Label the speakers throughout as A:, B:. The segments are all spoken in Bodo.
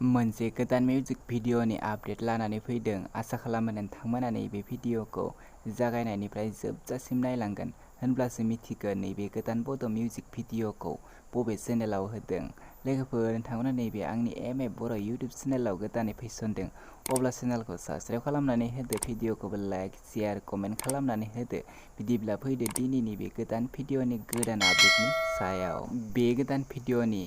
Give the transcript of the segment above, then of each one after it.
A: मोनसे गोदान मिउजिक भिडिअ'नि आपडेट लानानै फैदों। आसा खालामो नोंथांमोना नैबे भिडिअ'खौ जागायनायनिफ्राय जोबजासिम नायलांगोन, होनब्लासो मिथिगोन नैबे गोदान बड' मिउजिक भिडिअ'खौ बबे चेनेलाव होदों। लोगोफोर, नोंथांमोना नैबे आंनि बर' इउटिउब चेनेलाव गोदानै फैसनदों, अब्ला चेनेलखौ साबस्क्राइब खालामनानै होदो, भिडिअ'खौबो लाइक, शेयार, कमेन्ट खालामनानै होदो। बिदिब्ला फैदो दिनैनि बे गोदान भिडिअ'नि गोदान आपडेटनि सायाव। बे गोदान भिडिअ'नि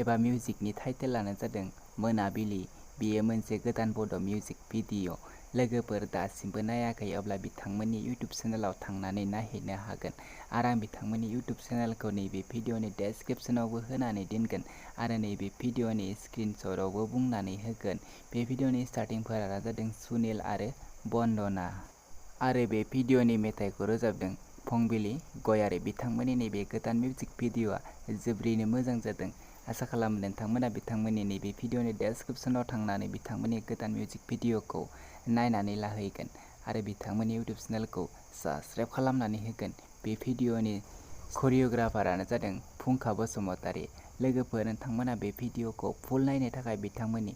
A: एबा मिउजिकनि टाइटेलानो जादों मोनाबिलि। बेयो मोनसे गोदान बड' मिउजिक भिडिअ'। लोगोफोर दासिमबो नायाखै अब्ला बिथांमोननि इउटिउब चेनेलाव थांनानै नायहैनो हागोन आरो आं बिथांमोननि इउटिउब चेनेलखौ नैबे भिडिअ'नि डेसक्रिपसनावबो होनानै दोनगोन आरो नैबे भिडिअ'नि स्क्रिनशटआवबो बुंनानै होगोन। बे भिडिअ'नि स्टार्टिंफोरा जादों सुनिल आरो बन्दना। आरो बे भिडिअ'नि मेथाइखौ रोजाबदों फंबिलि गयारी। बिथांमोननि नैबे गोदान मिउजिक भिडिअ'आ जोबोरैनो मोजां जादों। आसा खालामो नोंथांमोना बिथांमोननि नैबे भिडिअ'नि डेसक्रिपसनाव थांनानै बिथांमोननि गोदान मिउजिक भिडिअ'खौ नायनानै लाहैगोन आरो बिथांमोननि इउटिउब चेनेलखौ साबस्क्राइब खालामनानै होगोन। बे भिडिअ'नि करिय'ग्राफारानो जादों फुंखा बसुमतारी। लोगोफोर, नोंथांमोना बे भिडिअ'खौ फुल नायनो थाखाय बिथांमोननि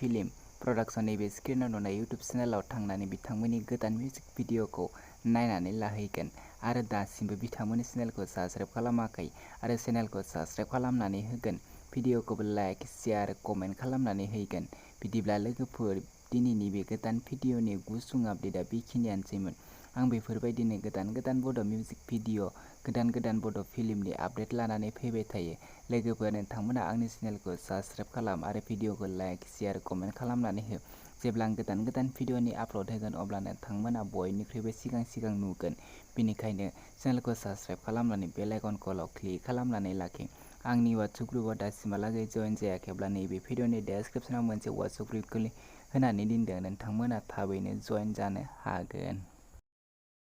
A: फिल्म प्रडाक्शन नैबे स्क्रिनाव नुनाय इउटिउब चेनेलाव थांनानै बिथांमोननि गोदान मिउजिक भिडिअ'खौ नायनानै लाहैगोन आरो दासिमबो बिथांमोननि चेनेलखौ साबस्क्राइब खालामाखै आरो चेनेलखौ साबस्क्राइब खालामनानै होगोन, भिडिअ'खौबो लाइक, शेयार, कमेन्ट खालामनानै हैगोन। बिदिब्ला लोगोफोर, दिनैनि बे गोदान भिडिअ'नि गुसुं आपडेटआ बेखिनियानोसैमोन। आं बेफोरबायदिनो गोदान बड' मिउजिक भिडिअ', गोदान बड' फिल्मनि आपडेट लानानै फैबाय थायो। लोगोफोर, नोंथांमोना आंनि चेनेलखौ साबस्क्राइब खालाम आरो भिडिअ'खौ लाइक, शेयार, कमेन्ट खालामनानै हो। जेब्ला आं गोदान भिडिअ'नि आपल'ड होगोन अब्ला नोंथांमोना बयनिख्रुइबो सिगां नुगोन। बेनिखायनो चेनेलखौ साबस्क्राइब खालामनानै बेल आइकनखौ क्लिक खालामनानै लाखि। आंनि वाट्सएप ग्रुपआव दासिमहालागै जइन जायाखैब्ला नैबे भिडिअ'नि डेसक्रिपसनाव मोनसे वाट्सएप ग्रुप होनानै दोनदों, नोंथांमोना थाबैनो जइन जानो हागोन।